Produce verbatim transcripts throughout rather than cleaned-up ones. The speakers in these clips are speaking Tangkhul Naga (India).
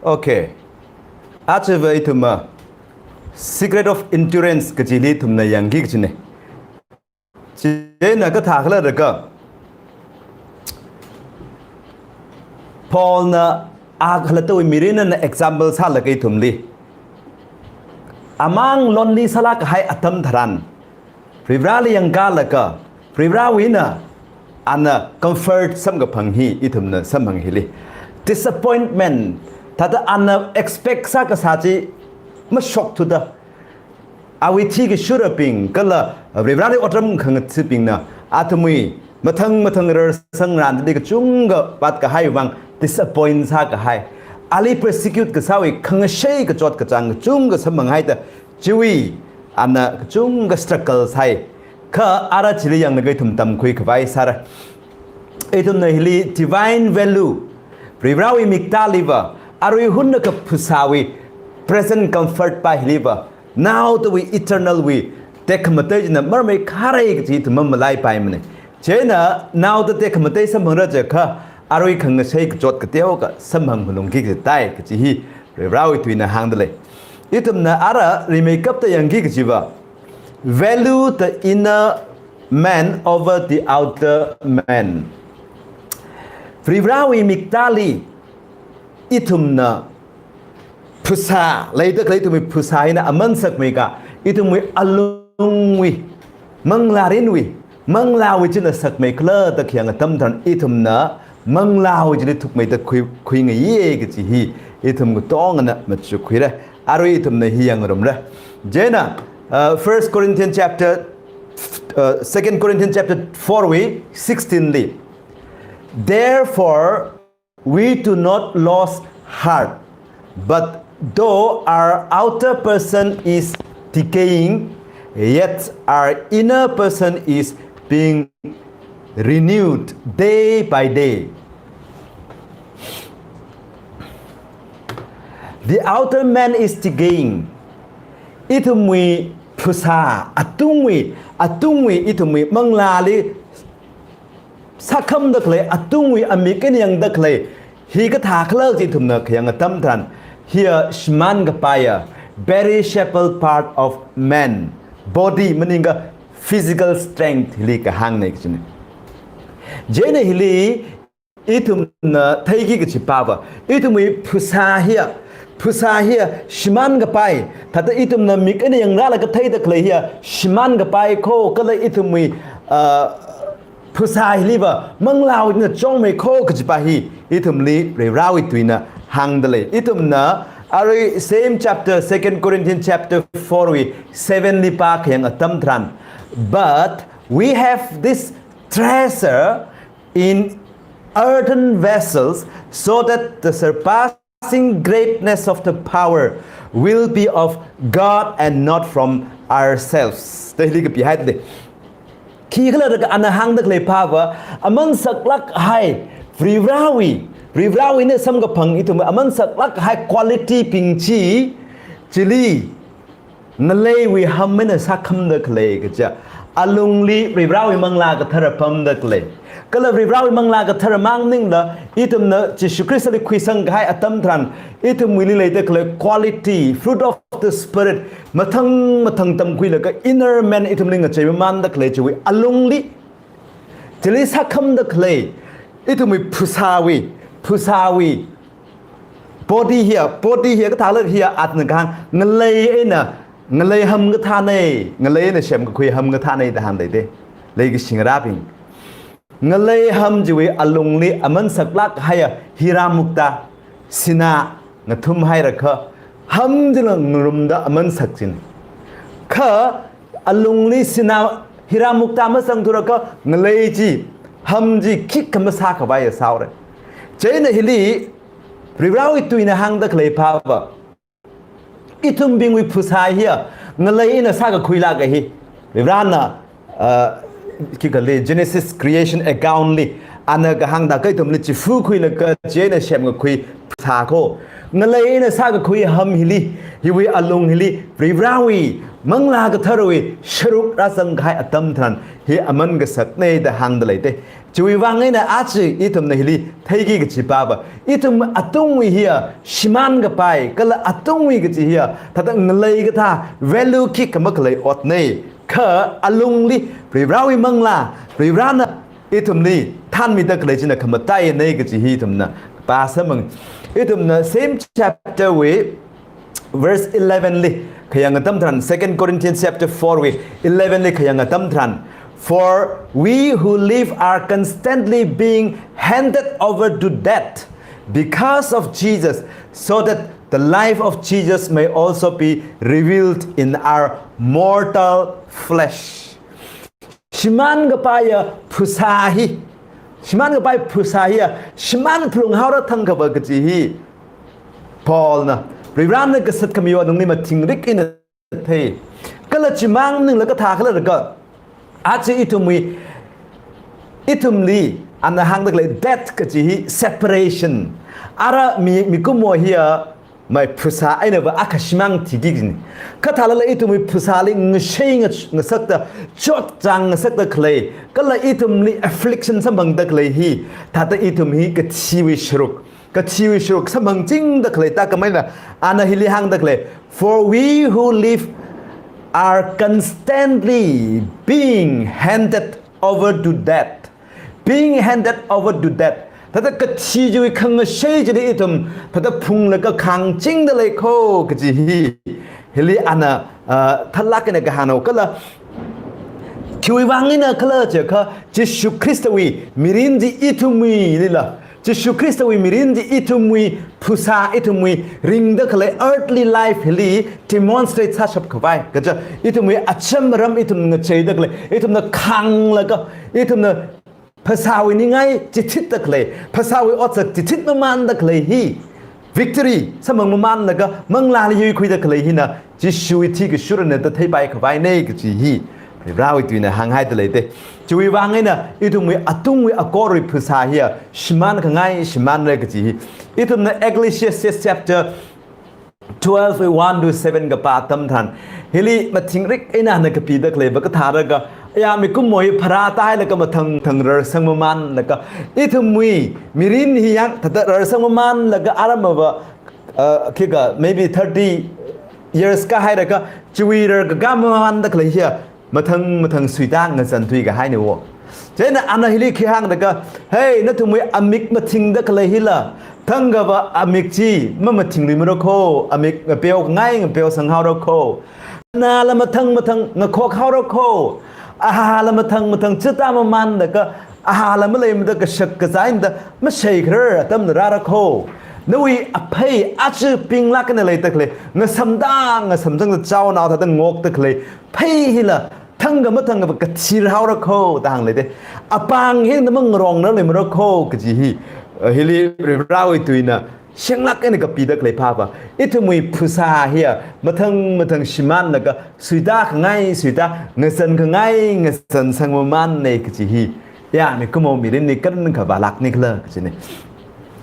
Okay. Aja va ithumva Secret of Endurance kajili ithumna yangki kajine. Chieina kathā khala jiakha, Paulna a khalattawui mirinna example sālaga ithumli, amang lonely sālāk kahai atam tharan, Varivarali yangkālaga, Varivarawuina ana comfort samkaphang hi ithumna samphang hili. Disappointment, thāda ana expect sākasā chi mashokthuda, awui thikashurabing kala Varivarali otram khangathābingna athumwui mathang mathang rarsang randali kachungkha vātkahai vang disappoint sākahai, ali persecute kasāwui khangashei kachot kachāng kachungkha samphanghaida, chiwui ana kachungkha struggle sāi. Kha ara chili yanglaga ithum tamkhui khavai sāra. Ithumna hili divine value, Varivarawui miktāliva, arui hunna kaphasāwui present comfort pa hiliva, naodawui eternal wui tekhamatei china marmei kharai kaji ithum mamalaipaimane. Chieina naoda tekhamatei samphangra jiakha, arui khangashei kachot kateokha samphang malungki kajitai kaji hi Varivarawui tuina hāngdalei. Ithumna ara rimeikapta yangki kajiva, value the inner man over the outer man. Varivarawui miktāli ithumna phasā, leida khalei ithumwui phasā hina aman sakmeikha, ithumwui alungwui, manglārinwui, manglāwui china sakmeikhala da khayang atam tharan ithumna manglāwui chili thukmeida khui, khuingayi kaji hi ithum katongana machukkhuira. Arui ithumna hi yangngarumra. Chieina, uh, First Corinthians chapter, uh, Second Corinthians chapter four wui sixteen li, "Therefore, we do not lose heart, but though our outer person is decaying, yet our inner person is being renewed day by day." The outer man is decaying. Ithumwui phasā, atungwui, atungwui ithumwui manglāli sākhamda khalei, atungwui amik eina yangda khalei, hi kathā khala chi ithumna khayang atam tharan, hiya shimān kapaiya, perishable part of man, body, maningakha physical strength hili kahāngne kajine. Chieina hili ithumna theiki kajipava, ithumwui phasā hiya, phasā hiya shimān kapai, thāda ithumna mik eina yangrālaga theida khalei hiya shimān kapai kho, kala ithumwui, uh, phasā hiliva manglāwui china chungmei kho kajipa hi ithumli Varivarawui tuina hāngdalei. Ithumna arui same chapter, Second Corinthians chapter four wui seven li pākhayang atam tharan, "But we have this treasure in earthen vessels, so that the surpassing greatness of the power will be of God and not from ourselves." Da hili kapihaide. Khi khala jiakha ana hāngda khalei pava, aman saklāk kahai, Varivarawui, Varivarawuina samkaphang ithum aman saklāk kahai quality bing chi, chili ngaleiwui ham eina sākhamda khalei kaja, alungli Varivarawui Manglā Kathara pamda khalei. Kala Varivarawui Manglā Kathara mang maningla, ithumna Jishu Khristali khuisang kahai atam tharan, ithumwuili leida khalei quality, fruit of the Spirit, mathang mathang tamkhuilaga inner man ithumli ngachei mamanda khalei chiwui alungli, chili sākhamda khalei, ithumwui phasāwui, phasāwui, body hiya, body hiya kathāla hiya atna kahāng, ngalei eina, ngalei ham kathānei, ngalei eina semkakhui ham kathānei da hāngdalei. Leikashi ngarābing, ngalei ham chiwui alungli aman saklāk kahaiya Hira Mukta, sinā ngathum hairakha, ham chila ngarumda aman sak chine. Kha alungli sinā Hira Mukta masangthurakha, ngalei chi, ham chi khikha masākhavaiya sāhaora. Chieina hili Varivarawui tuina hāngda khalei pava, ithumbingwui phasā hiya ngalei eina sākakhuilāka hi. Varivarana, uh, khi khalei Genesis creation account li, ana kahāngda kha ithumli chifa khuilaga chieina semkakhui phasā kho. Ngalei eina sākakhui ham hili, hiwui alung hili, Varivarāwui, Manglā Katharawui sharuk rāzang kahai atam tharan, hi aman kasaknei da hāngda leite. Chiwui vang eina aja ithumna hili theiki kachi pāva, ithum atungwui hiya shimānkapai, kala atungwui kachi hiya thāda ngalei kathā, value khikha makhalei otnei. Kha alungli Varivarāwui Manglā, Varivarāna ithumli thanmida khalei china khamatainei kachi hi ithumna pāsāmang. Ithumna same chapter wui verse eleven li khayang atam tharan, Second Corinthians chapter four wui eleven li khayang atam tharan, "For we who live are constantly being handed over to death because of Jesus, so that the life of Jesus may also be revealed in our mortal flesh." Shimānkapaiya phasā hi, shimānkapai phasā hiya shimān phalung haora thangkhava kachi hi Paulna, Varivarāna kasat khamiwui alungli mathingrik eina thei. Kala chimang maningla kathā khala laga, aja ithumwui, ithumli ana hāngda khalei death kachi hi separation. Ara mi, mikumo hiya mai phasā einava akha shimān thiki kajina. Khathalala ithumwui phasāli ngashei nga-, ngasakta, chotchāng ngasakta khalei, kala ithumli affliction samphangda khalei hi, thāda ithum hi kathiwui sharuk, kathiwui sharuk samphangchingda khalei thākhameina, ana hili hāngda khalei, "For we who live are constantly being handed over to death." Being handed over to death. Thāda kathi chiwui khangashei chili ithum thāda phunglaga khangchingda lei kho kachi hi, hili ana, ah, thālāk eina kahāngna kala, khiwui vang eina khala jiakha, Jishu Khristawui mirin chi ithumwuilila, Jishu Khristawui mirin chi ithumwui phasā, ithumwui ringda khalei earthly life hili demonstrate sāshap khavai kaja, ithumwui acham aram ithum ngacheida khalei, ithumna khanglaga, ithumna phasāwui ningai chithitda khalei, phasāwui otsak chithit mamānda khalei hi, victory samphang mamānlaga manglāli yuikhuida khalei hina Jishuwui thi kashurana da theipai khavainei kachi hi Varivarāwui tuina hānghaida leite. Chiwui vang eina ithumwui atungwui akorwui phasā hiya shimānkhangai shimānra kachi hi. Ithumna Ecclesiastes chapter twelve, one to seven kapā atam tharan, hili mathingrik eina ana kapida khaleiva kathā laga, ya, mikumo hi pharātailaga mathang mathang rarsang mamānlaga, ithumwui mirin hi yang thāda rarsang mamānlaga aramava, uh, khikha maybe thirty years kahailaga, chiwui rarkakā mamānda khalei hiya mathang mathang suita ngazan thuikahaina wo. Chieina ana hili khi hānglaga, "Hey, nathumwui amik mathingda khalei hila, thangkhava amik chi mamathingluimara kho, amik ngapeo ngai ngapeo sanghaora kho. Khanāla mathang mathang ngakhok haora kho. Ahāla mathang mathang chita mamānlaga, ahāla maleimada kashak kazā eina da mashei kharar atamna rāra kho. Nawui aphei aja pinglāk eina leida khalei, ngasamda ngasamzangda chaonao thāda ngokda khalei phei hila, thangkha mathangkhava kathir haora kho," da hāng leite. Apāng hi na mangarongra leimara kho kachi hi, uh, hili Varivarāwui tuina shenglāk eina kapida khalei phāva, ithumwui phasā hiya mathang mathang shimānlaga, suitakhangai suita, ngazankhangai ngazansang mamānnei kachi hi, ya, mikumo mirinli kankha vālākni khala kachina.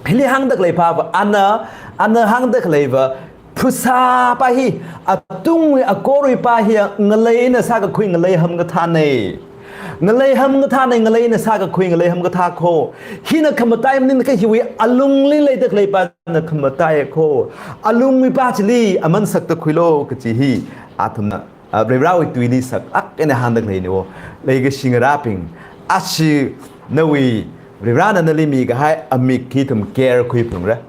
Hili hāngda khalei phāva, ana, ana hāngda khaleiva, phasāpa hi, atungwui akorwuipa hiya ngalei eina sākakhui ngalei ham kathānei. Ngalei ham kathānei, ngalei eina sākakhui ngalei ham kathā kho. Hina khamatai maningakha hiwui alungli leida khaleipana khamatai kho. Alungwuipa chili aman sakta khuilu kachi hi, athumna, ah, Varivarāwui tuili saklāk eina hāngda khaleina wo. Leikashi ngarābing, aja nawui Varivarāna nali mikahai amik hi ithum care khuiphalungra.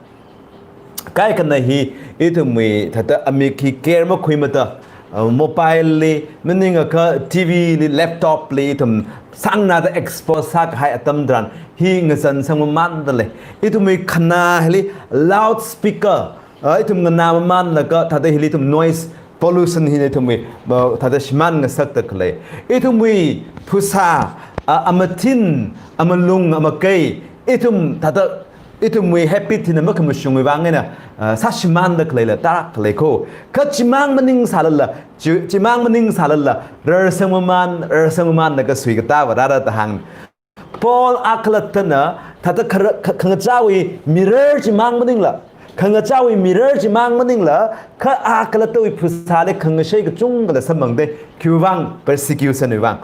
Kaikhana hi ithumwui thāda amik hi care makhuimada, uh, mobile li, maningakha T V li, laptop li ithum sāngnada expose sākahai atam tharan hi ngazansang mamānda lei. Ithumwui khanā hili loudspeaker, uh, ithum nganā mamānlaga thāda hili ithum noise pollution hina ithumwui, uh, thāda shimān ngasakta khalei. Ithumwui phasā, uh, amathin, amalung, amakei, ithum thāda ithumwui habit hina makhamashungwui vang eina, ah, sāshimānda khaleila tarākha lei kho. Kha chimang maningsālala, chi-, chimang maningsālala, rarsang mamān, rarsang mamānlaga suikatāva rāra da hāng. Paul akhalattana, thāda khara-, kha-, khangachāwui mirror chimang maningla, Khangachāwui mirror chimang maningla, kha akhalattawui phasāli khangashei kachungkhala samphangda, khiwuivang, persecution wuivang.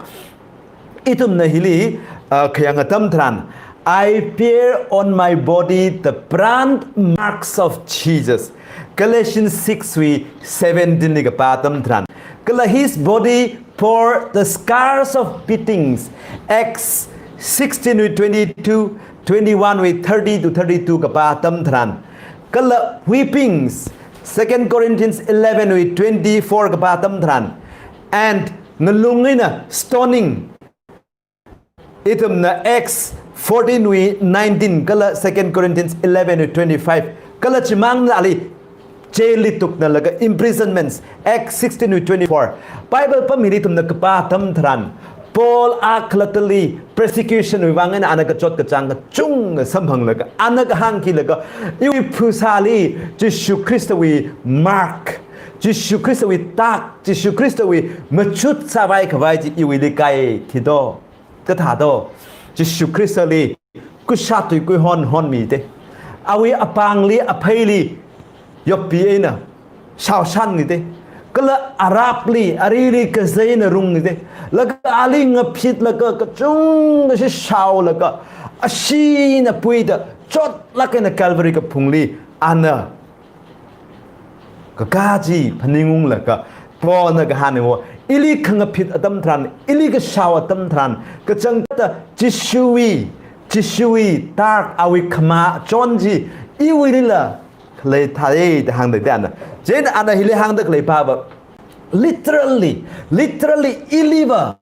Ithumna hili, uh, khayang atam tharan, "I bear on my body the brand marks of Jesus." Galatians six wui seventeen li kapā atam tharan. Kala his body bore the scars of beatings. Acts sixteen wui twenty-two, twenty-one wui thirty to thirty-two kapā atam tharan. Kala whippings, Second Corinthians eleven wui twenty-four kapā atam tharan. And ngalung eina stoning. Ithumna Acts fourteen wui nineteen, kala Second Corinthians eleven wui twenty-five, kala chimang ali jail li tuknalaga imprisonments, Acts sixteen wui twenty-four. Bible pam hili ithumna kapā atam tharan, Paul akhalattali persecution wuivang eina ana kachot kachāng kachungkha samphanglaga, ana kahāng khilaga, iwui phasāli Jishu Khristawui mark, Jishu Khristawui tak, Jishu Khristawui machut sāvai khavai chi iwuili kaikhi do, kathā do. Jishu Khristali kushat tui kuihon honmi te. Awui apāngli, apheili, yoppi eina shaoshanmi te. Kala arapli, arili kazei eina rungmi te. Laga ali ngaphitlaga kachungkha shi shaolaga, ashee eina puida, chotlāk eina Calvary kaphungli ana kakā chi phaningunglaga, Paulna kahāngna wo, ili khangaphit atam tharan, ili kashao atam tharan, kachangkhatta Jishuwui, Jishuwui tak awui khamachon chi iwuilila khalei thāi da hāngda ana. Chieina ana hili hāngda khalei pava, literally, literally iliva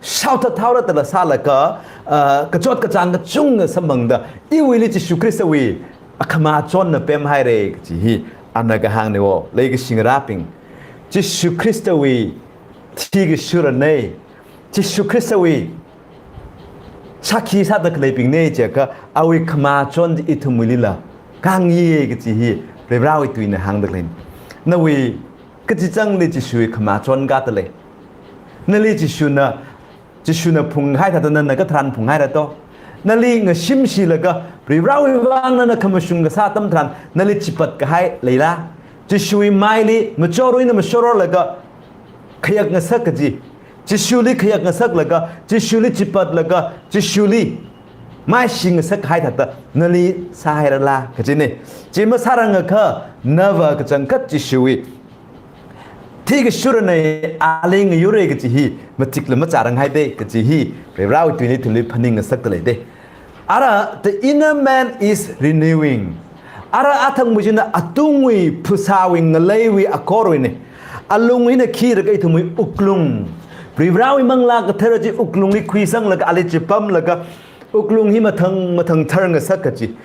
shaothat haora dala sālaga, uh, kachot kachāng kachungkha samphangda, iwuili Jishu Khristawui akhamachonna pemhaira kaji hi ana kahāngna wo, leikashi ngarābing. Jishu Khristawui thikashura nei, Jishu Khristawui shākhi sāda khaleibing nei jiakha, awui khamachon ithumwuilila kāngi kaji hi Varivarāwui tuina hāngda khalei. Nawui kachichāngli Jishuwui khamachon katalei. Nali Jishuna, Jishuna phunghai thāda nana katharan phunghaira to. Nali ngashimshilaga, Varivarāwui vang nana khamashung kasā atam tharan, nali chipat kahai leila? Jishuwui maili machorwui eina mashororlaga khayak ngasak kaji, Jishuli khayak ngasaklaga, Jishuli chipatlaga, Jishuli maishi ngasak kahai thāda nali sāhairala kajina. Chi masārangakha, nava kachangkhat Jishuwui thikashura nei, ali ngayura kaji hi matikla machāranghaida kaji hi Varivarāwui tuina ithumli phaning ngasakda leida. Ara, the inner man is renewing. Ara athangwui china atungwui phasāwui ngaleiwui akorwuina. Alungwui eina khikha ithumwui wuklung. Varivarāwui Manglā Kathara chi wuklungli khuisanglaga, ali chipamlaga, wuklung hi mathang mathang thar ngasak kaji.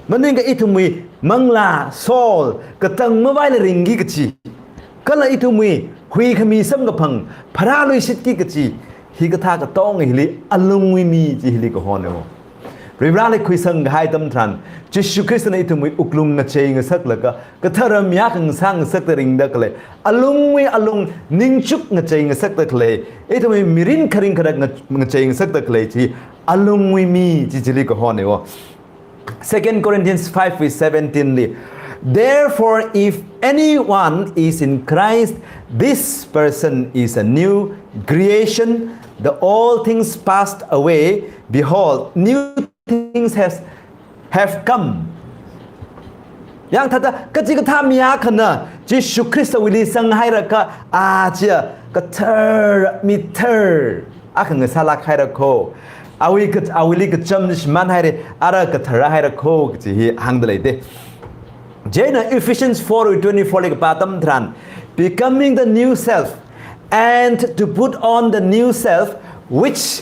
Maningakha ithumwui manglā, soul, katang mavaila ringki kaji, kala ithumwui huikhami samkaphang pharāluishitki kaji, hikathā katonga hili alungwui mi chi hili kahona wo. Varivarāli khuisang kahai atam tharan, Jishu Khristana ithumwui wuklung ngachei ngasaklaga, kathara mi akha ngasā ngasakta ringda khalei, alungwui alung ningchuk ngachei ngasakta khalei, ithumwui mirin kharing kharak nga-, ngachei ngasakta khalei chi alungwui mi chi chili kahona wo. Second Corinthians five verse seventeen li, "Therefore, if anyone is in Christ, this person is a new creation. The old things passed away. Behold, new things has, have come." Yang thāda, kachikathā mi akhana Jishu Khristawuili sanghairakha, a chiya kathar, mithar akha ngasālāk haira kho. Awui ka, awuili kacham shimān haira, ara kathar haira kho kaji hi hāngda leida. Chieina Ephesians four twenty-four li kapā atam tharan, "Becoming the new self, and to put on the new self, which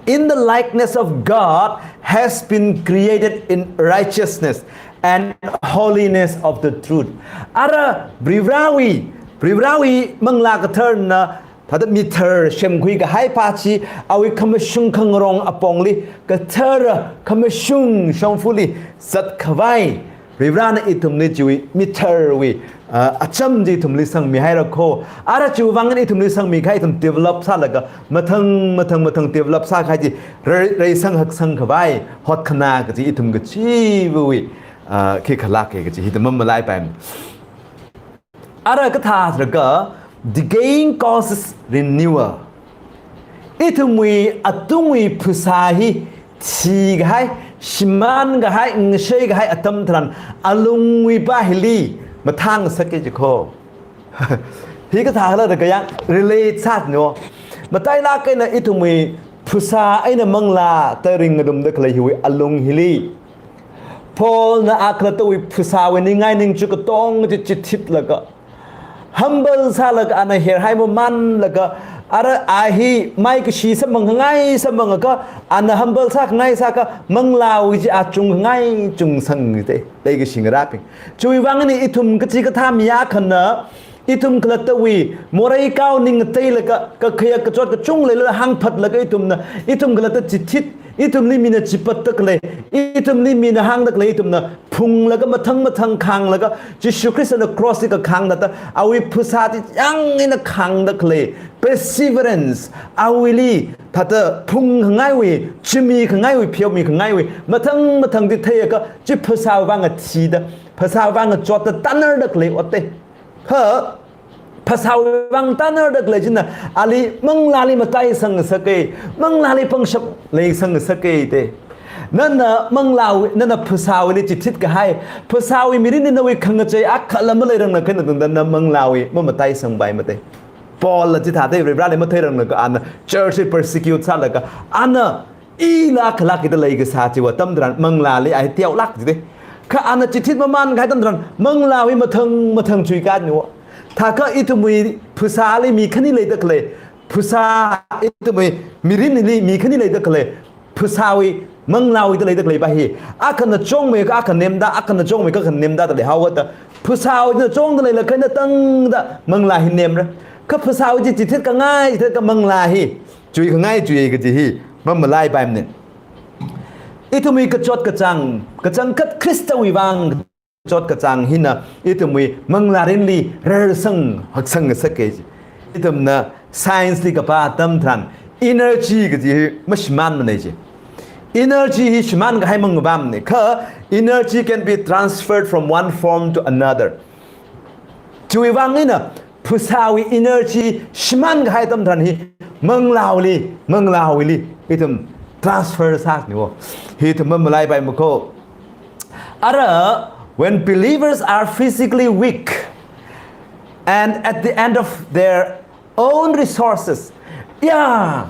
in the likeness of God has been created in righteousness and holiness of the truth." Ara Varivarāwui, Varivarāwui Manglā Katharana thāda mithar semkhui kahai pa chi, awui khamashung khangarong apongli kathara khamashung shongfali zatkhavai, Varivarāna ithumli chiwui mitharwui, ah, acham chi ithumli sangmi haira kho. Ara chiwui vang ithumli sangmi kahai ithum develop sālaga, mathang, mathang, mathang develop sākahai chi, rei, reisang haksang khavai hotkhanā kaji ithum kachivawui ah, khikhalāka kaji hi da mamalaipai. Ara kathā sālaga, decaying causes renewal. Ithumwui atungwui phasā hi thikahai, shimānkahai, ngasheikahai atam tharan alungwui pā hili mathāngasaka jiko. Hi kathā khala da kayang relate sāno. Matailāk eina ithumwui phasā eina manglā da ringngarumda khalei hiwui alung hili Paulna a khalattawui phasāwui ningai ningchuk katonga chi chithitlaga, humble sālaga, ana herhai mamanlaga, ara a hi maikashi samphangkhangai samphangakha, ana humble sākhangai sākha, manglāwui chi a chungkhangai chungsangda, leikashi ngarābing. Chiwui vang eina ithum kachikathā mi akhana, ithum khalattawui morei kao ning ngateilaga, kakhayak kachot kachung leilala hāngphatlaga ithumna, ithum khalatta chithit, ithumli mina chipatda khalei, ithumli mina hāngda khalei, ithumna phunglaga mathang mathang khānglaga, Jishu Khristana cross li kakhāngna thāda, awui phasā chi yāng eina khāngda khalei, perseverance, awuili thāda phungkhangaiwui, chimikangaiwui, pheomikangaiwui, mathang mathang chi theiakha, chi phasāwui vang athida, phasāwui vang achotda tanarda khalei otte. Kha phasāwui vang tanarda khalei china ali manglāli mataisang ngasaka, manglāli pangshap leisang ngasaka te. Nana manglāwui, nana phasāwuili chithitkahai, phasāwui mirinli nawui khangachei akhala maleiranglaga kha na tungda na manglāwui mamataisangpaimate. Paulna chithāda Varivarāli matheiranglaga ana church persecute sālaga, ana ila khalākida leikasā chiwui atam tharan manglāli a hi teolāk jide. Kha ana chithit mamankahai atam tharan manglāwui mathang mathang chuikāniwo. Thākha ithumwui phasāli mi khani leida khalei, phasā ithumwui mirinli mi khani leida khalei, phasāwui manglāwui da leida khalei pā hi, akhana chungmeikha akha nemda, akhana chungmeikha akha nemda da leihaowa da. Phasāwui chungda leilakha eina tangda manglā hi nemra. Kha phasāwui chi chithitkhangai, chithitkha manglā hi chuikhangai chuiya kaji hi mamalaipaimane. Ithumwui kachot kachāng, kachangkhat Khristawui vang kachot kachāng hina ithumwui manglārinli rarsang haksang ngasaka ji. Ithumna science li kapā atam tharan energy kaji hi mashimānmana ji. Energy hi shimānkahai mangapamne. Kha energy can be transferred from one form to another. Chiwui vang eina phasāwui energy shimānkahai atam tharan hi manglāwuili, manglāwuili ithum transfer sāniwo. Hi ithum mamalaipaimako. Ara, when believers are physically weak and at the end of their own resources, ya,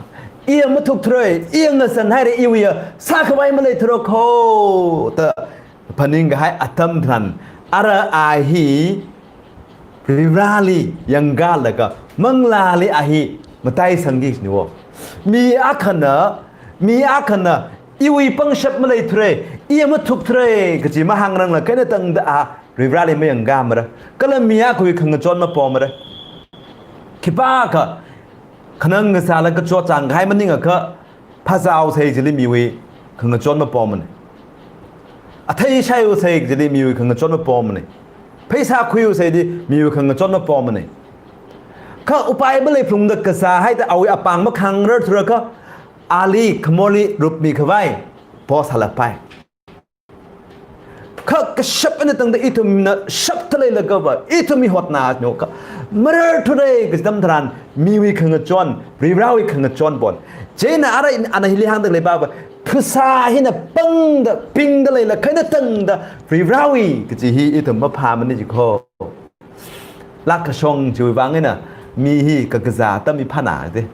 iya mathukthura, iya ngasānhaira, iwuiya sākhavai maleithura kho da phaninghai atam tharan, ara a hi Varivarāli yangkalaga manglāli a hi mataisangki niwo. Mi akhana, mi akhana, iwui pangshap maleithura, iya mathukthura kaji mahāngranglakha eina tangda a Varivarāli mayangkāmara. Kala mi akhawui khangachon mapomara. Khipākha khanang ngasālaga kachot chāngkahai maningakha, phazāhaosa jili miwui khangachon mapomane. Athei shaihaosa jili miwui khangachon mapomane. Pheisā khuihaosa jili miwui khangachon mapomane. Kha upai maleiphalungda kazāhaida awui apāng makhāngrarthurakha, ali khamorli rupmikhavai post sālākpai. Kha kashap eina tangda ithumna shapta leilakha va, ithum hi hotnano kha, mararthura kaji atam tharan, miwui khangachon, Varivarāwui khangachon pon. Chieina ara in, ana hili hāngda leipa va, phasā hina pangda, pingda leilakha eina tangda, Varivarāwui kaji hi ithum maphāmane jiko. Lākashong chiwui vang eina mi hi kakazā atam hi phāna de.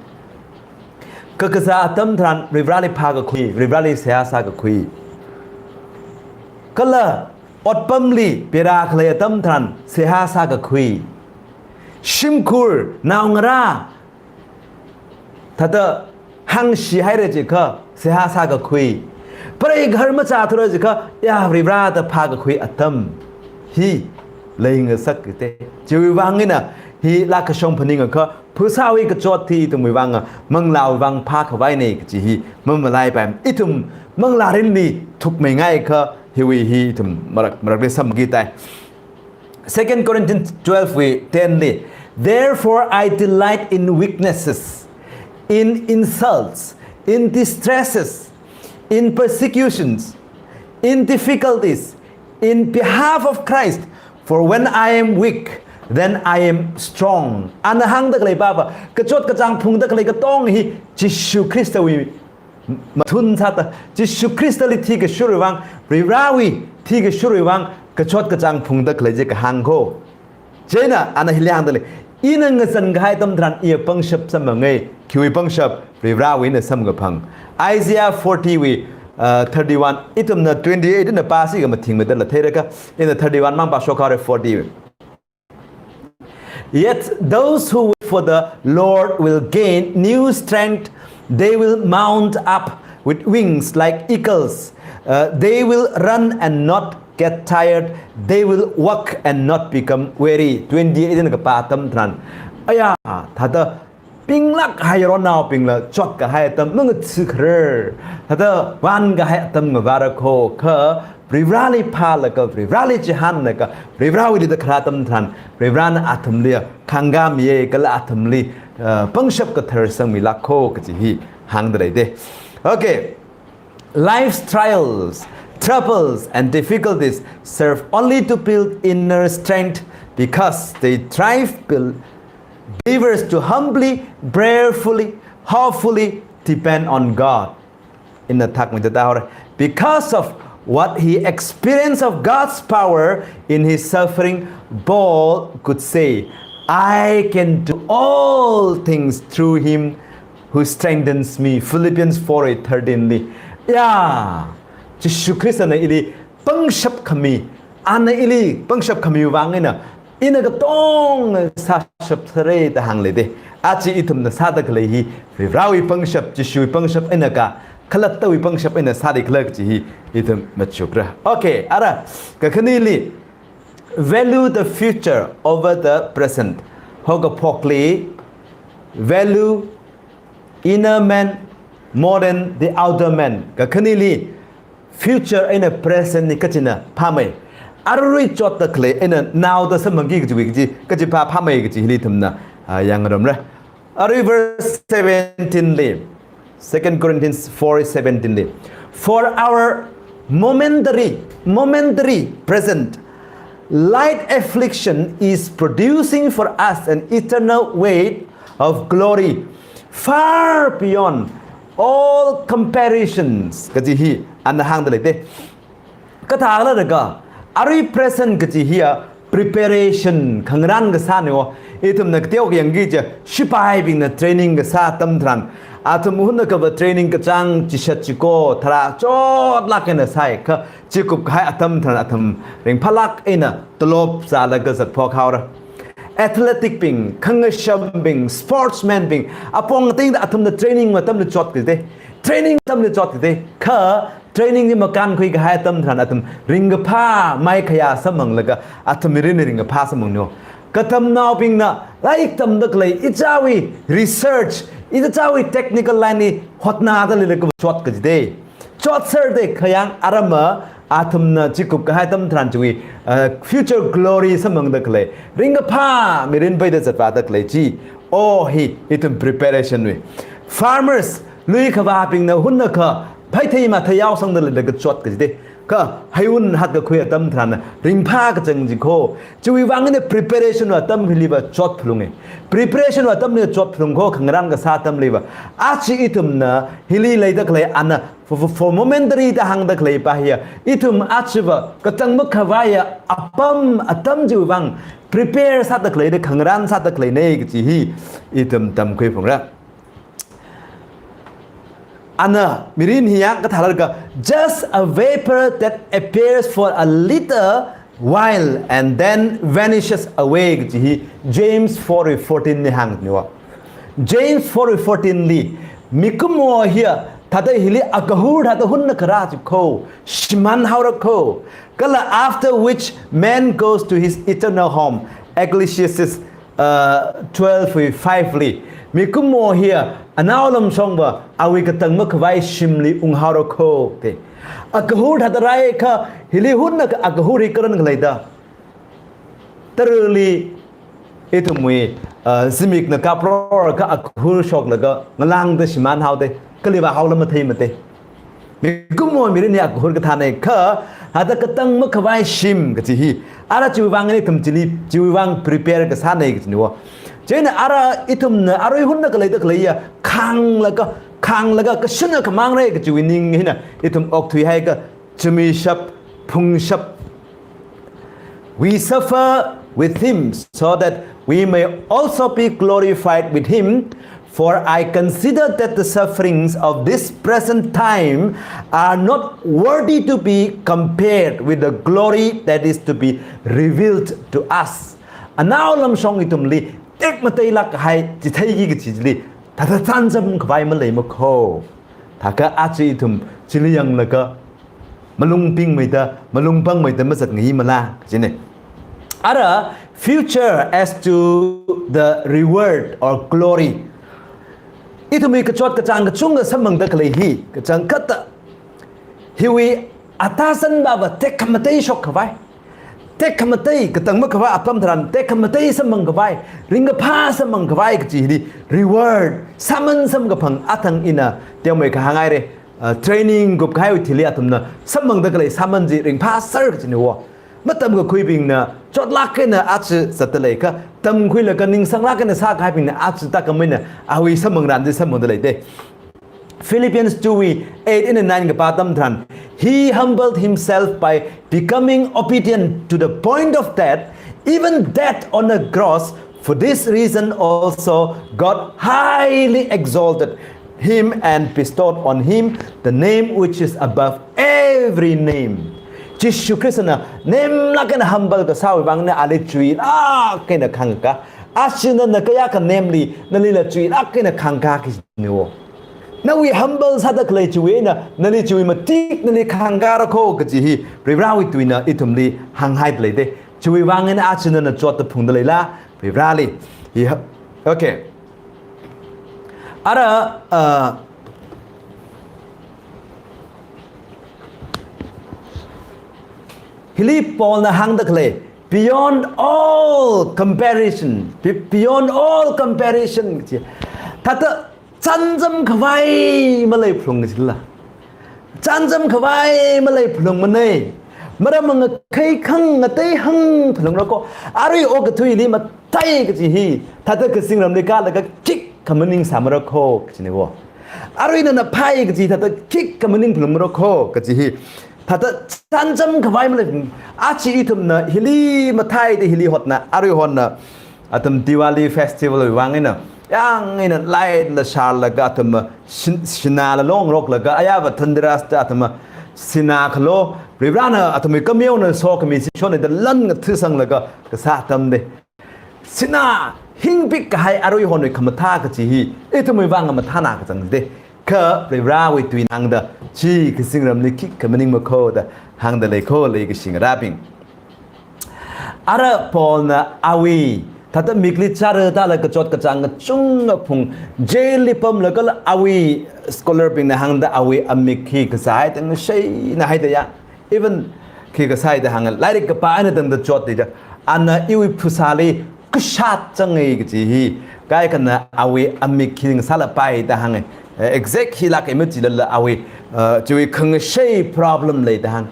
Kakazā atam tharan Varivarāli phākakhui, Varivarāli seihā sākakhui. Kala otpamli pera khalei atam tharan seihā sākakhui. Shimkhur, naongarā, thāda hāngshihaira jiakha seihā sākakhui. Preigaharmachā thura jiakha, ya Varivarā da phākakhui atam hi leingasakte. Chiwui vang eina hi lākashong phaningakha, phasāwui kachot hi ithumwui vang, manglāwui vang phākhavaine kaji hi mamalaipai. Ithum manglārinli thukmeingaikha hiwui hi ithum marak, marakli samki tai. Second Corinthians twelve wui ten li, "Therefore I delight in weaknesses, in insults, in distresses, in persecutions, in difficulties, in behalf of Christ, for when I am weak, then I am strong. Ana hāngda khalei papa, kachot kachāng phungda khalei katonga hi Jishu Khristawui mathun sāda, Jishu Khristali thikashurwui vang, Varivarāwui thikashurwui vang, kachot kachāng phungda khalei chi kahāng kho. Chieina ana hili hāngda lei, ina ngazan kahai atam tharan iya pangshap samphanga, khiwui pangshap, Varivarāwui eina samkaphang. Isaiah forty wui, uh, thirty-one, ithumna twenty-eight na pāsi kamathing mathāla theira kha, ina thirty-one mang pāshok haora, forty wui. Yet those who wait for the Lord will gain new strength. They will mount up with wings like eagles. Uh, they will run and not get tired. They will walk and not become weary. Twenty-eight na kapā atam tharan, aya, thāda pinglāk hai yaronnaobingla chot kahai atam mangatsikharar. Thāda vān kahai atam ngavāra kho, kha Varivarāli phālaga, Varivarāli chihānlaga, Varivarāwuili tākharā atam tharan, Varivarāna athumli khāngkāmiya kala athumli, uh, pangshap kathar sangmilāk kho kaji hi hāngda leida. Okay. Life's trials, troubles, and difficulties serve only to build inner strength because they drive bel- believers to humbly, prayerfully, hopefully depend on God. Ina thak mi tata hore. Because of what he experienced of God's power in his suffering, Paul could say, "I can do all things through him who strengthens me." Philippians four eight thirteen li. Ya, Jishu Khristana ili pangshap khami, ana ili pangshap khami vang eina, ina katonga sāshap sāra da hāng leida. Aja ithumna sāda khalei hi, Varivarāwui pangshap, Jishuwui pangshap eina kha, khalattawui pangshap eina sāda khalei kaji hi, ithum machukra. Okay, ara, kakhaneli, value the future over the present. Hokaphokli, value inner man more than the outer man. Kakhaneli, future eina present ni kachina phāmei. Arui chotda khalei eina naoda samphangki kajiwui kaji, kaji phā phāmei kaji hili ithumna, ah, yangngarumra. Arui verse seventeen li, Second Corinthians four seventeen li. For our momentary, momentary present light affliction is producing for us an eternal weight of glory far beyond all comparisons. Kaji hi ana hāngda leida. Kathāla da kha, arui present kaji hiya preparation, khangarān kasāna wo. Ithumna kateokha yangki kaja, sipaibingna training kasā atam tharan, athum hunnakhava training kachāng chishat chiko, tharā chotlāk eina sāi, kha chikup kahai atam tharan athum ringphālāk eina tolop zālaga zatphok haora. Athletic bing, khangashambing, sportsman bing, apong ating da athumna training atamli chot kaji da. Training atamli chot kaji da. Kha training li makānkhui kahai atam tharan athum ringkaphā maikhayā samphanglaga athum mirin ringkaphā samphangna wo. Katamnaobingna lairik tamda khalei, ichāwui research, ichāwui technical line li hotnada leilaga chot kaji da. Chotser da khayang arama athumna chikup kahai atam tharan chiwui, uh, future glory samphangda khalei, ringkaphā mirin paida zatvāda khalei chi. O hi, ithum preparation wui. Farmers, lui khavābingna hunnakha phāthei mathei yaosangda leilaga chot kaji da. Kha heiwun hatkakhui atam tharan ringphā kachang chi kho. Chiwui vang eina preparation wui atam hiliva chot phalunga. Preparation wui atamli chot phalung kho, khangarān kasā atamliva. Aja ithumna hili leida khalei ana for, for, for momentary da hāngda khalei pa hiya, ithum ajava katang makhavaiya apam atam chiwui vang prepare sāda khaleina, khangarān sāda khaleina kaji hi ithum tamkhui phungra. Ana mirin hi yang kathāla da kha, just a vapor that appears for a little while and then vanishes away kaji hi James four fourteen li hāngna wo. James four fourteen li, mikumo hiya thāda hili akahur thāda hunnakha rā chi kho, shimān haora kho. Kala after which man goes to his eternal home. Ecclesiastes, uh, twelve five li, mikumo hiya anaolamshongva awui katang makhavai shimli unghaora kho da. Akahur thāda rāi kha, hili hunnakha akahur hi karan khalei da. Tarali ithumwui, uh, zimikna kaprorkha akahur shoklaga ngalāngda shimān haoda, kali vāhaola matheimada. Mikumo mirinli akahor kathānei kha, hithāda katang makhavai shim kachi hi. Ara chiwui vang eina ithum chili, chiwui vang prepare kasānei kachiniwo. Chieina ara ithumna, arui hunna khaleida khaleiya, khānglaga, khānglaga, kashunna khamāngrei kachiwui ning hina, ithum okthuihaiakha, chumi shap, phung shap. We suffer with him so that we may also be glorified with him. For I consider that the sufferings of this present time are not worthy to be compared with the glory that is to be revealed to us. Anao lamshong ithumli tekmateilāk kahai chitheiki kachi chili, thāda chānjam khavai malei makho. Thākha aja ithum chili yanglaga, malung pingmeida, malung pangmeida mazat ngai mala, kachine. Ara, future as to the reward or glory. Ithumwui kachot kachāng kachungkha samphangda khalei hi, kachangkhatta. Hiwui atazanva tekhamatei shok khavai. Tekhamatei, katang makhavai apam tharan, tekhamatei samphang khavai, ringkaphā samphang khavai kachi hili, reward, sāman samkaphang athang ina, teomei kahāng haire, uh, training kupkahaiwui thili athumna, samphangda khalei sāman chi ringphāser kachiniwo. Matamkakhuibingna, chotlāk eina aja zatda leikha, tamkhuilaga ningsanglāk eina sākahaibingna, aja tākameina, awui samphang ran chi samphangda leide. Philippians two eight eina nine kapā atam tharan, "He humbled himself by becoming obedient to the point of death, even death on a cross. For this reason also God highly exalted him and bestowed on him the name which is above every name." Jishu Khristana nemlāk eina humble kasāwui vangna ali chuilāk eina khāngka. Aja nana kayākha nemli, nalila chuilāk eina khāngka kachiniwo. Nawui humble sāda khalei chiwui eina, nali chiwui matik nali khāngkara kho kachi hi, Varivarāwui tuina ithumli hānghaida leide. Chiwui vang eina aja nana chotda phungda leila, Varivarāli. Hi ha-, okay. Ara, uh, hili Paulna hāngda khalei, beyond all comparison, be-, beyond all comparison, kachi. Thāda chānjam khavai malei phalung kachila. Chānjam khavai malei phalungmanei. Maram mangakhai khang ngatei hang phalungra kho. Arui okathuili mathei kachi hi, thāda kazingramli kālaga khikha maningsāmara kho kachiniwo. Arui nana phai kachi thāda khikha maning phalungmara kho kachi hi, thāda chānjam khavai malei. Aja ithumna hili matheida hili hotna, arui honna, athum Diwali festival wui vang eina, yang eina light la shārlaga athum shin-, shinala longroklaga, ayāva Dhanteras da athum sinā khalo, Varivarāna athumwui kameona sokhami chi shonda lan ngathisanglaga kasā atamde. Sinā hingpik kahai arui honwui khamathā kachi hi, ithumwui vang mathāna kachangde. Kha Varivarāwui tuina hāngda, chi kazingramli khikha maningma kho da hāngda lei kho leikashi ngarābing. Ara Paulna awui, thāda mikli chara tālaga kachot kachāng kachungkha phung, jail li pamlaga kala awui scholar bingna hāngda awui amik hi kazāhaida, ngashei eina haida ya. Even khi kasāhaida hānga, lairik kapā eina tangda chotda ja, ana iwui phasāli kashat zangai kachi hi, kaikhana awui amik hi ngasālapai da hānga. Eh, exact hilāka machilala awui, uh, chiwui khangashei problem lei da hānga.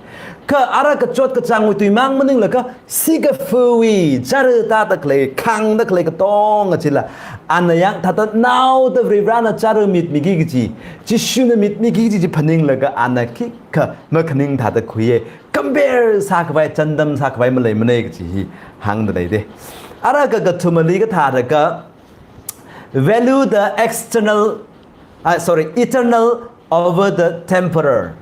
Kha ara kachot kachāngwui tuimang maninglaga, sikafuwui chara tāda khalei, khāngda khalei katonga chila, ana yang thāda naoda Varivarāna chara mitmiki kachi, Jishuna mitmiki kachi chi phaninglaga ana khikha makhaning thāda khuiya. Compare sākhavai, chānjam sākhavai maleimanei kachi hi hāngda leide. Ara kakathumali kathāda kha, value the external, uh, sorry, eternal over the temporal.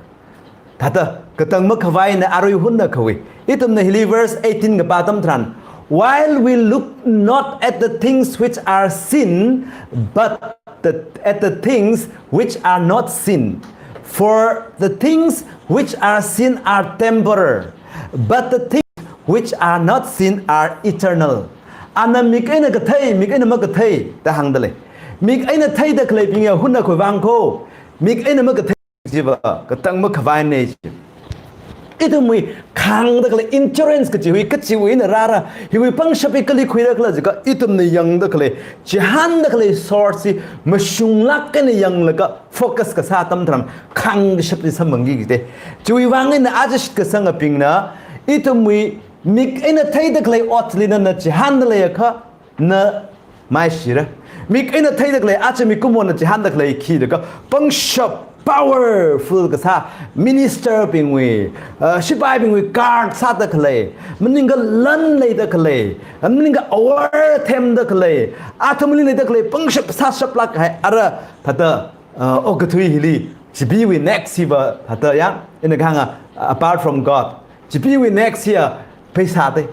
Thāda, katang makhavaina arui hunna khavai. Ithumna hili verse eighteen kapā atam tharan, "While we look not at the things which are seen, but the, at the things which are not seen. For the things which are seen are temporal, but the things which are not seen are eternal." Ana mik eina kathei, mik eina makathei da hāngda lei. Mik eina theida khaleibingya hunna khavai vang kho. Mik eina makathei chiva, katang makhavainei chi. ithumwui khāngda khalei endurance kachiwui, kachiwui eina rāra, hiwui pangshap hi kali khuira khala jiakha, ithumna yangda khalei, chihānda khalei source hi mashunglāk eina yanglaga focus kasā atam tharan khāngkashap chi samphangki kajite. Chiwui vang eina aja shitkasangabingna, ithumwui mik eina theida khalei otli nana chihānda leiakha, na maishira. Mik eina theida khalei, aja mikumona chihānda khalei khi jiakha, pangshap powerful kasā, minister bingwui, uh, sipaibingwui guard sāda khalei, maningakha lan leida khalei, maningakha awor themda khalei, athumli leida khalei pangshap sāshaplāk kahai, ara thāda, uh, okathui hili, chipeewui next hiva thāda yang, ina kahānga, apart from God, chipeewui next hiya pheisāte.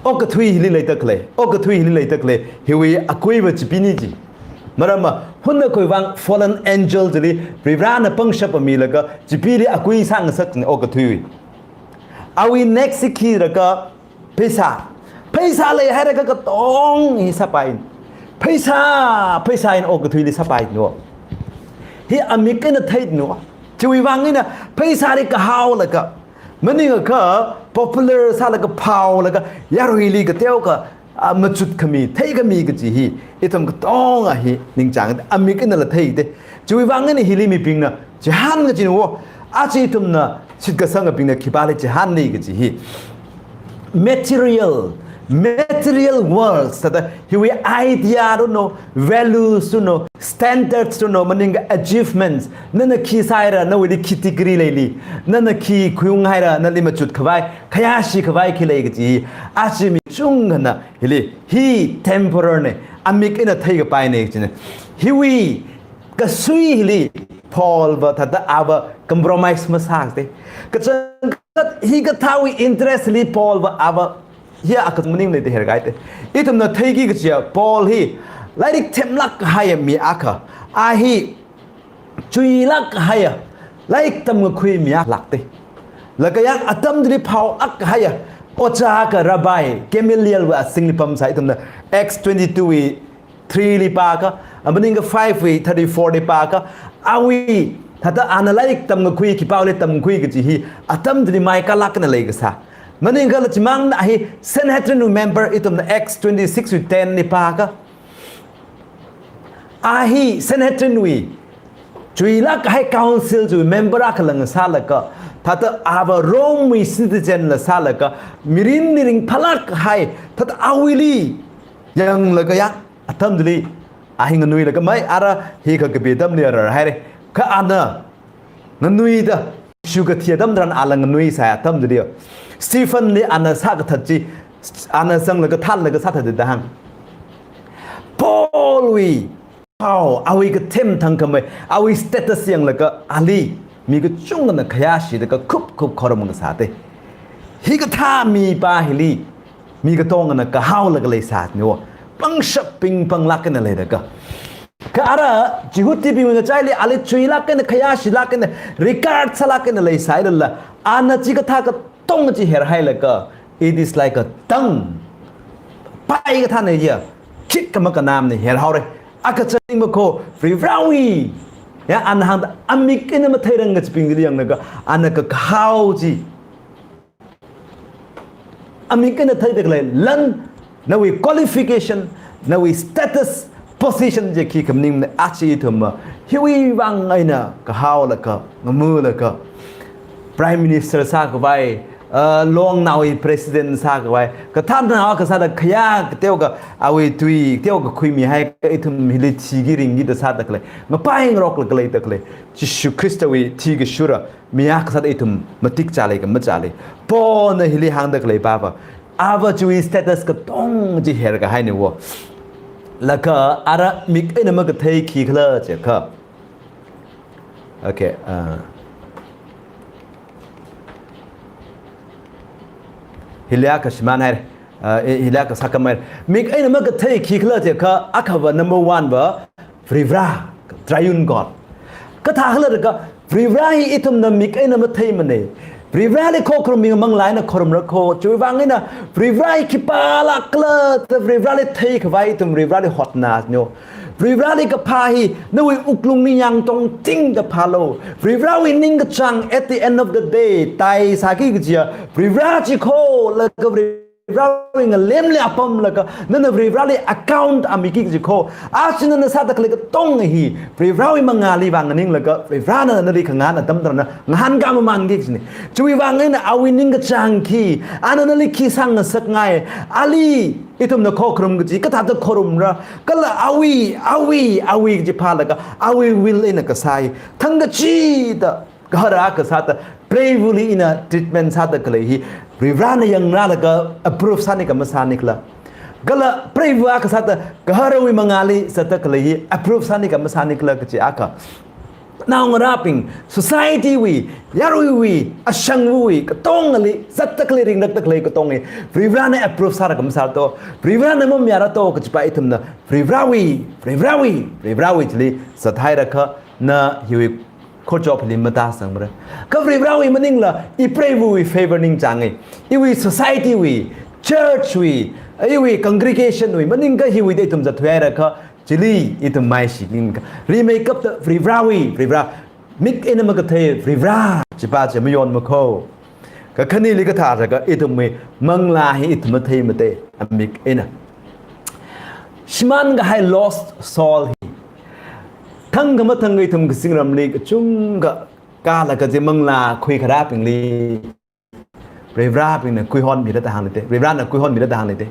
Okathui hili leida khalei, okathui hili leida khalei, hiwui akuiva chipeni ji. Maramva, hunna khuivang fallen angel chili, Varivarana pangshap milaga, chipeeli akui sāngasakna okathuiwui. Awui next hi khi jiakha, pheisā. Pheisā leihaira kha katong hi sāpai. Pheisā, pheisā eina okathuili sāpai no. Hi amik eina thei no. Chiwui vang eina pheisāli kahaolaga, maningakha popular sālaga phaolaga, yaruili kateokha, ah, machut khami, thei khami kaji hi, ithum katonga hi ningchāng, amik einala theite. Chiwui vang eina hili mibingna chihān kaji no, aja ithumna shitkasangabingna khipāli chihānli kaji hi. Material, material worlds, thāda hiwui idea tu no, values tu no, standards tu no, maningakha achievements, nana khi sāhaira, nawuili khi degree leili, nana khi khuiunghaira, nali machut khavai, khayāshi khavai khi lei kaji hi, aja mi chungkhana hili, hi temporary ne, amik eina theikapai ne kajine. Hiwui kasui hili Paulva thāda ava compromise masākate. Kachangkhat hikathāwui interest li Paulva ava, hiya akha maning leida herkaite. Ithumna theiki kajiya Paul hi lairik themlāk kahaiya mi akha. A hi chuilāk kahaiya, lairik tamkakhui mi akha lākte. Laga yang atam chili phaolāk kahaiya, ojā akha Rabbi Gamalielwui azingli pamsai ithumna Acts twenty-two wui three li pākha, a maningakha five wui thirty-four li pākha, awui, thāda ana lairik tamkakhui, khipāli tamkakhui kaji hi, atam chili maikālāk eina leikasā. Maningakha chimangna hi Sanhedrin wui member ithumna Acts twenty-six wui ten li pākha. A hi Sanhedrin wui, chuilāk kahai council chiwui member akhala ngasālaga, thāda ava Rome wui citizen la sālaga, mirinli ringphālāk kahai, thāda awuili yanglaga yang, atam chili, a hi nganuilaga mai, ara hi kha kapi atamli rarhaire. Kha ana nganuida, Jishu kathi atam tharan ala nganuisai atam chili, Stephenli ana sākathat chi, ana zanglaga thānlaga sāthatda hāng. Paulwui, pao, awui kathem thangkhamei, awui status yanglaga ali mi kachungkhana khayāshida kakhup khup khorumngasāte. Hikathā mipā hili mi katongana kahaolaga leisā no. Pangshap pingpanglāk eina leilaga. Kha ara Jihudibingwui ngachaili ali chuilāk eina, khayāshilāk eina, regard sālāk eina leisālala, ana chikathā katong chi herhailaga, it is like a tongue. Pai kathāna ya, khikha makānamna herhaore. Akha chāningmakho, Varivarawui, ya, ana hāngda amik eina matheirang kachibingli yanglaga, ana kakahao chi. Amik eina theida khalei lan, nawui qualification, nawui status, position chi khikha maningmana, aja ithumva hiwui vang eina kahaolaga, ngamulaga, Prime Minister sākhavai, uh, longnaowui President sākhavai, kathānao kasāda khayā kateokha, awui tui kateokha khuimihaiakha ithum hili thiki ringkida sāda khalei, ngapai ngaroklaga leida khalei, Jishu Khristawui thi kashura, mi akha sāda ithum matik chālei kha machālei. Paulna hili hāngda khalei pāva, ava chiwui status katong chi herkahai no. Laga ara mik eina makathei khikhala jiakha. Okay, uh, hili akha shimānhaire. Uh, hi, hili akha sākhamei. Mik eina makathei khikhala jiakha, akhava number one va, Varivara, Triune God. Kathākhala jiakha, Varivara hi ithumna mik eina matheimana. Varivarali khokharum mi manglā eina khorumrakho. Chiwui vang eina, Varivara hi khipālākhala, da Varivarali theikhavai ithum Varivarali hotna no. Varivarali kaphā hi, nawui wuklungli yangtongtingda phālu. Varivarawui ningkachāng at the end of the day, tai sāki kajiya, Varivara chi kho, laga Varivarawui ngalemli apamlaga, nana Varivarali account amiki kaji kho. Aja nana sāda khalei katonga hi, Varivarawui mangāli vang nganinglaga, Varivarana nali khangahān atam tharan ngahānkā mamānki kajina. Chiwui vang eina awui ningkachāng khi, ana nali khi sāngasakngai, ali ithumna khokharum kaji, kathāda khorumra, kala awui, awui, awui kaji phālaga, awui will eina kasā hi, thangkachida, gahara kasāda, preivali ina treatment sāda khalei hi, Varivarana yangrālaga approve sāni kha masāni khala. Kala preiva kasāda, gaharawui mangāli sāda khalei hi, approve sāni kha masāni khala kaji akha. Naongarābing, society wui, yaruiwui, ashangwui, katongali, zatda khalei ringlakda khalei katonga, Varivarana approve sāra kha masāra to, Varivarana mamayāra to, kajipa ithumna, Varivarawui, Varivarawui, Varivarawui chili zathairakha, na hiwui khorchopli matāsangmara. Kha Varivarawui maningla, i preivawui favor ningchānga. Iwui society wui, church wui, iwui congregation wui, maningkha hiwuida ithum zatthuihairakha, chili ithum maishi ningkha. Rimeikapta Varivarawui, Varivara, mik eina makathei Varivara, chipa chi mayonma kho. Kakhaneli kathārakha ithumwui manglā hi ithum matheimatei, amik eina. Shimānkahai lost soul hi. Thangkha mathangkha ithum kazingramli kachungkha kālaga chi manglā khuikharābingli, Varivarabingna khuihonmira da hāngli te. Varivarana khuihonmira da hāngli te.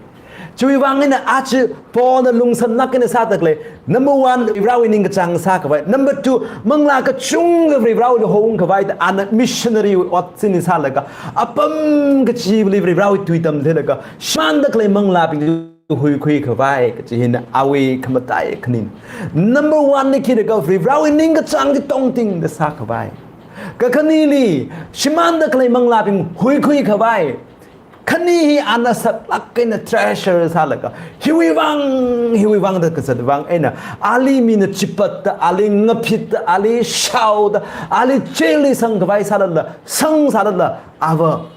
Chiwui vang eina aja Paulna lungsānlāk eina sāda khalei, number one, Varivarawui ningkachāng sākhavai. Number two, manglā kachungkha Varivarawuili hokhavai da ana missionary ot china sālaga, apam kachivali Varivarawui tui tamtheilaga, shimānda khalei manglābing huikhuikhavai kaji hina awui khamatai khani. Number one li khikhala Varivarawui ningkachāng chi tongtingda sākhavai. Kakhaneli, shimānda khalei manglābing huikhuikhavai. Khani hi ana saklāk eina treasure sālaga, hiwui vang, hiwui vang da kazat vang eina, ali mina chipatda, ali ngaphitda, ali shaoda, ali jail li sangkhavai sālala, sangsālala, ava.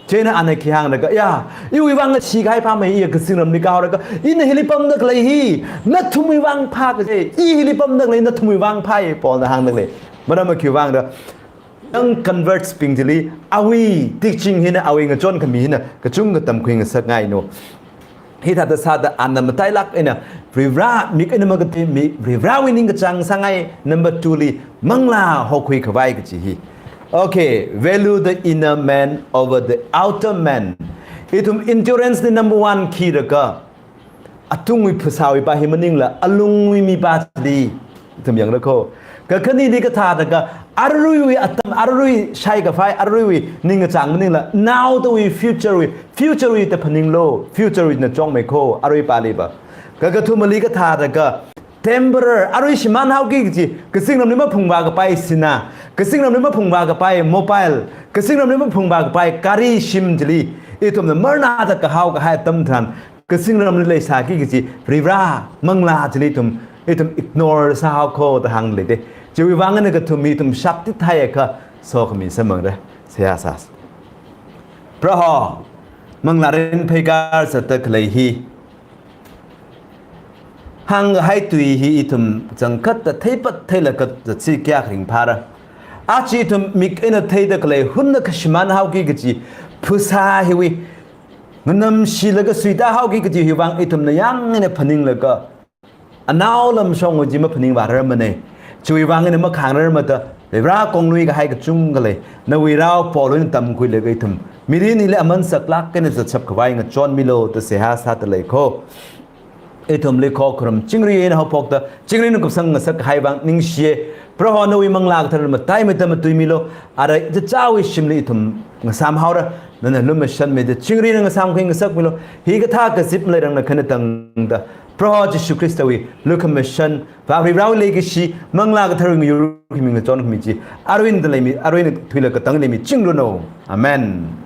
Chieina ana khi hānglaga, ya, iwui vang ashi kahai phāmei, iya kazingramli kāhaolaga, ina hili pamda khalei hi, nathumwui vang phā kaje, i hili pamda khalei nathumwui vang phāi, Paulna hāngda khalei. Maram akhi vang da, young converts bing chili, awui teaching hina, awui ngachon khami hina, kachungkha tamkhuingasakngai no. Hithāda sāda ana matailāk eina, Varivara, mik eina makathei, mi, Varivarawui ningkachāng sāngai, number two li, manglā hokhuikhavai kaji hi. Okay, value the inner man over the outer man. Ithum endurance li number one khikhala, atungwui phasāwui pa hi maningla, alungwui mipa chili, ithum yangra kho. Kakhaneli kathālaga, aruiwui atam, arui shaikhavai, aruiwui ningkachāng maningla, naodawui future wui, future wui da phaninglu, future wui na chungmei kho, arui pali pa. Kakathumali kathālaga, temporal, arui shimānhaoki kaji, kazingramli maphungvākapai sinā, kazingramli maphungvākapai mobile, kazingramli maphungvākapai gari shim chili, ithumna marnada kahao kahai atam tharan, kazingramli leisāki kaji, Varivara, manglā chili ithum, ithum ignore sāhao kho da hāngli te. Chiwui vang eina kathum ithum shakti thaiakha, sokhami samphangra, seihā sāsa. Proho, manglā rinphei kar zatda khalei hi. Hāngkahai tui hi ithum changkhatta theipat theilaga zatsi kayākha ringphāra. Aja ithum mik eina theida khalei hunna kha shimānhaoki kaji, phasā hiwui, nganamshilaga suitāhaoki kaji hiwui vang ithumna yāng eina phaninglaga, anao lamshongwui chi maphaningvārarmana. Chiwui vang eina makhāngrarmada, Varivara kongluikahai kachungkha lei, nawui rao Paulna tamkhuilaga ithum mirin hili aman saklāk eina zatshapkhavai ngachonmilu da seihā sāda lei kho. Ithumli khokharum chingri eina haophokta, chingrina kupsang ngasakhai vang ningshiya. Proho nawui manglā kathara mataimeida matuimilu, ara ichichāwui shimli ithum ngasāmhaora, nana lumashanmeida chingrina ngasāmkhui ngasakmilu, hikathā kazip maleirangna khanatangda, Proho Jishu Khristawui lukhamashan, Vare Varewui leikashi, manglā kathara ngayur khami ngachon khami chi, aruina da leimi, aruina thuilaga katang leimi, chingranu. Amen.